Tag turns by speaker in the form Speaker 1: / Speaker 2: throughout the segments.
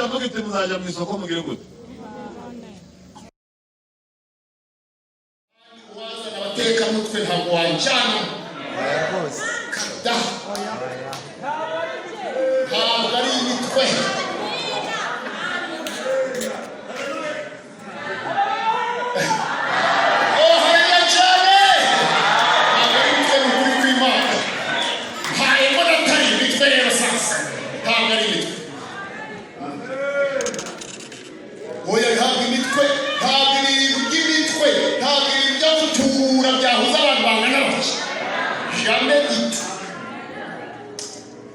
Speaker 1: Iravuga iti: "Muzajya mu isoko mugire gute?"
Speaker 2: Wazana abatekamutwe, ntabwo wajyana da, ntabwo ari imitwe. Oh, haleluya cyane! Ntabwo ari imitwe, ni ukuri kw'Imana. Ntabwo atari imitwe rero. Sasa ntabwo ari imitwe. Oya, ntabwo imitwe, ntabwo ibintu by'imitwe, ntabwo ibintu byo gutura byahuza abantu bangana batya, jamais du tout.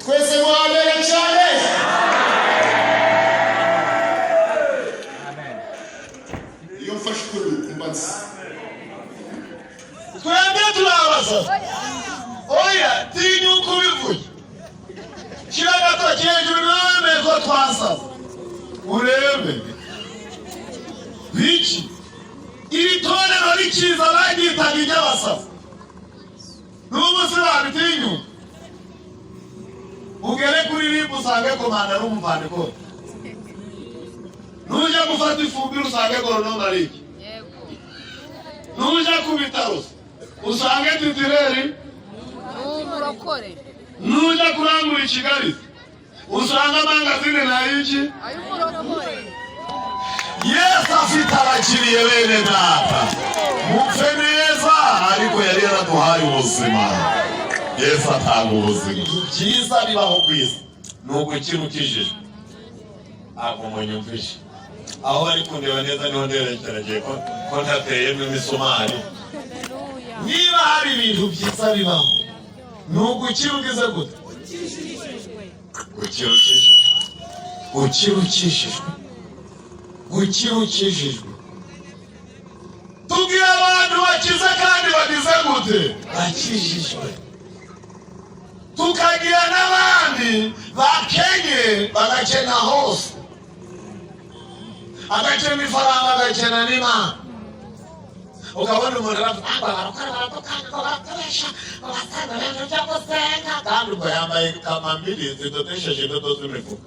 Speaker 2: Twese muhabera cyane. Iyo mfashe ukuri mba nzi.
Speaker 1: Twebwe turabaza. Oya, tinyuka ubivuge, shyira agatoki hejuru niba wemeye ko twasaze. Urebe biki iri torero rikiza baryitaga iry'abasazi, n'ubu si babitinyuka. Ugere kuri RIB usange komanda ari umuvandikoti, nujya gufata ifumbire usange goronome ari iki, nujya ku bitaro usange titulaire
Speaker 3: Umurokore.
Speaker 1: Nujya kurangura i Kigali usanga amangazini nayiki.
Speaker 3: Ay'umurokore.
Speaker 1: Yesu afite abakiriye. Bene data, mupfe neza, ariko yari yaraduhaye ubuzima. Yesu atanga ubuzima. Byiza bibaho ku isi ni ugukira ukijijwe. Ntabwo munyumvishe. Aho bari kundeba neza niho nderekerageye ko ntateyemo imisumari. Niba hari ibintu byiza bibaho, ni ugukira ugize gute? Gukira ukijijwe, gukira ukijijwe, gukira ukijijwe. Tubwire abantu bakize kandi bagize gute? Bakijijwe. Tukagira n'abandi bakenye, bagakena hose, agakena ifaranga, agakena n'Imana. Ukabona umuntu aravuga ngo barakora, baratukanga, ngo barakoresha, ngo basanga ibintu byo gusenga, kandi ubwo yambaye kamambiri zidodesheje indodo z'imifuka.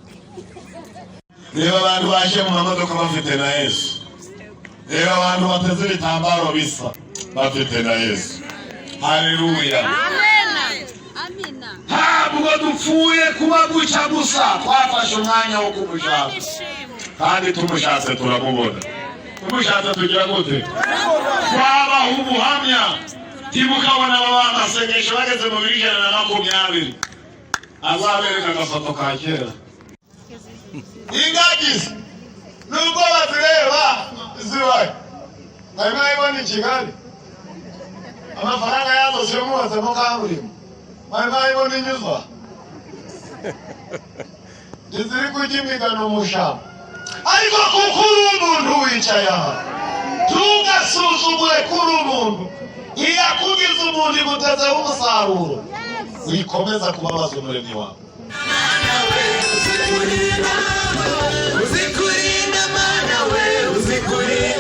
Speaker 1: Reba abantu baje mu mamodoka bafite na Yesu. Reba abantu bateze ibitambaro bisa bafite na Yesu. Haleluya!
Speaker 3: Amena. Amina.
Speaker 1: Ntabwo dupfuye kuba gutya gusa. Twafashe umwanya wo kumushaka, kandi tumushatse turamubona. Tumushatse tugira gute? Twabaha ubuhamya. Timukabona aba amasengesho bageze mu 120, azabereka agafoto ka kera. Ingagi nubwo bazireba zibaye, mwari mwayibona i Kigali? Amafaranga yazo siyo mubatsemo kaburimbo. Mwari mwayibona inyuzwa ntiziri kurya imigano mu shamba? Ariko kuko uri umuntu wicaye aha, ntugasuzugure ko uri umuntu. Iyo akugize umuntu igutezeho umusaruro, wikomeza kubabaza Umuremyi wawe.
Speaker 4: Uzikurinda Mana we, uzikurinda.